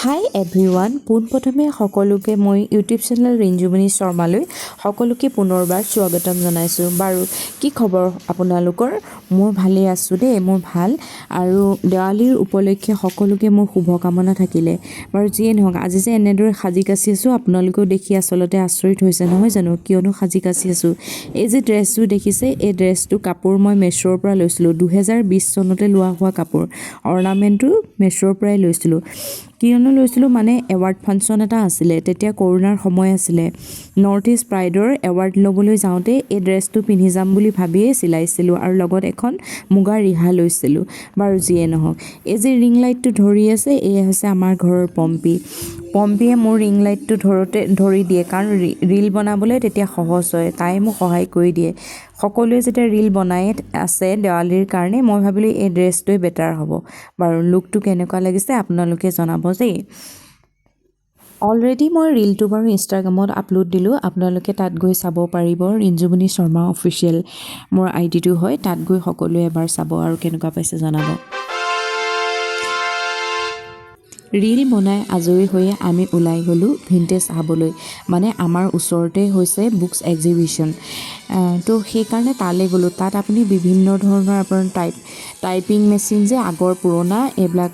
হাই everyone, পোনপ্ৰথমে সকলোকে মই ইউটিউব চেনেল ৰিঞ্জুমণি শৰ্মালৈ সকলোকে পুনৰবাৰ স্বাগতম জনাইছোঁ। বাৰু, কি খবৰ আপোনালোকৰ? মোৰ ভালেই আছোঁ দেই, মোৰ ভাল। আৰু দেৱালীৰ উপলক্ষে সকলোকে মোৰ শুভকামনা থাকিলে। বাৰু, যিয়ে নহওক, আজি যে এনেদৰে সাজি কাচি আছোঁ, আপোনালোকেও দেখি আচলতে আচৰিত হৈছে, নহয় জানো? কিয়নো সাজি কাচি আছোঁ? এই যে ড্ৰেছযোৰ দেখিছে, এই ড্ৰেছটো কাপোৰ মই মেশ্ব'ৰ পৰা লৈছিলোঁ। 2020 চনতে লোৱা হোৱা কাপোৰ। অৰ্ণামেণ্টটো মেশ্ব'ৰ পৰাই লৈছিলোঁ। কিয়নো লৈছিলোঁ মানে এৱাৰ্ড ফাংচন এটা আছিলে, তেতিয়া কৰোণাৰ সময় আছিলে। নৰ্থ ইষ্ট প্ৰাইডৰ এৱাৰ্ড ল'বলৈ যাওঁতে এই ড্ৰেছটো পিন্ধি যাম বুলি ভাবিয়েই চিলাইছিলোঁ আৰু লগত এখন মুগা ৰিহা লৈছিলোঁ। বাৰু, যিয়ে নহওক, এই যে ৰিং লাইটটো ধৰি আছে, এয়া হৈছে আমাৰ ঘৰৰ পম্পী। পম্পীয়ে মোৰ ৰিং লাইটটো ধৰোঁতে ধৰি দিয়ে, কাৰণ ৰীল বনাবলৈ তেতিয়া সহজ হয়। তাই মোক সহায় কৰি দিয়ে। সকলোৱে যেতিয়া ৰীল বনায়ে আছে দেৱালীৰ কাৰণে, মই ভাবিলোঁ এই ড্ৰেছটোৱে বেটাৰ হ'ব। বাৰু, লুকটো কেনেকুৱা লাগিছে আপোনালোকে জনাব দেই। অলৰেডি মই ৰীলটো বাৰু ইনষ্টাগ্ৰামত আপলোড দিলোঁ, আপোনালোকে তাত গৈ চাব পাৰিব। ৰিঞ্জুমণি শৰ্মা অফিচিয়েল মোৰ আইডিটো হয়। তাত গৈ সকলোৱে এবাৰ চাব আৰু কেনেকুৱা পাইছে জনাব। ৰীল বনাই আজৰি হৈয়ে আমি ওলাই গ'লোঁ ভিনটেজ চাবলৈ। মানে আমাৰ ওচৰতে হৈছে বুকছ এক্সিবিশ্যন, তো সেইকাৰণে তালৈ গ'লোঁ। তাত আপুনি বিভিন্ন ধৰণৰ আপোনাৰ টাইপিং মেচিন যে আগৰ পুৰণা এইবিলাক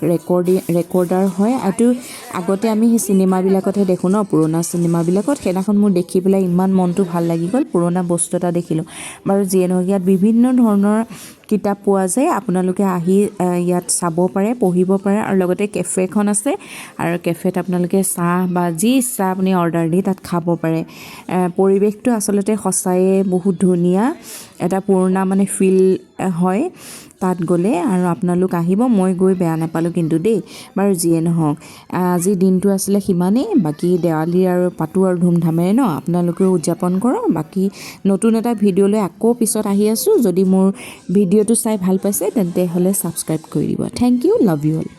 ৰেকৰ্ডাৰ হয়। এইটো আগতে আমি সেই চিনেমাবিলাকতহে দেখোঁ ন, পুৰণা চিনেমাবিলাকত। সেইদিনাখন মোৰ দেখি পেলাই ইমান মনটো ভাল লাগি গ'ল, পুৰণা বস্তু এটা দেখিলোঁ। বাৰু, যিয়ে নহওক, ইয়াত বিভিন্ন ধৰণৰ কিতাপ পোৱা যায়। আপোনালোকে আহি ইয়াত চাব পাৰে, পঢ়িব পাৰে আৰু লগতে কেফেখন আছে আৰু কেফেত আপোনালোকে চাহ বা যি ইচ্ছা আপুনি অৰ্ডাৰ দি তাত খাব পাৰে। পৰিৱেশটো আচলতে সঁচায়ে বহুত ধুনীয়া, এটা পুৰণা মানে ফিল হয় তাত গ'লে। আৰু আপোনালোক আহিব, মই গৈ বেয়া নাপালোঁ কিন্তু দেই। বাৰু, যিয়ে নহওক, আজিৰ দিনটো আছিলে সিমানেই। বাকী দেৱালী আৰু পাতোঁ আৰু ধুমধামেৰে ন, আপোনালোকেও উদযাপন কৰক। বাকী নতুন এটা ভিডিঅ'লৈ আকৌ পিছত আহি আছোঁ। যদি মোৰ ভিডিঅ'টো চাই ভাল পাইছে, তেন্তে হ'লে ছাবস্ক্ৰাইব কৰি দিব। Thank you, love you all.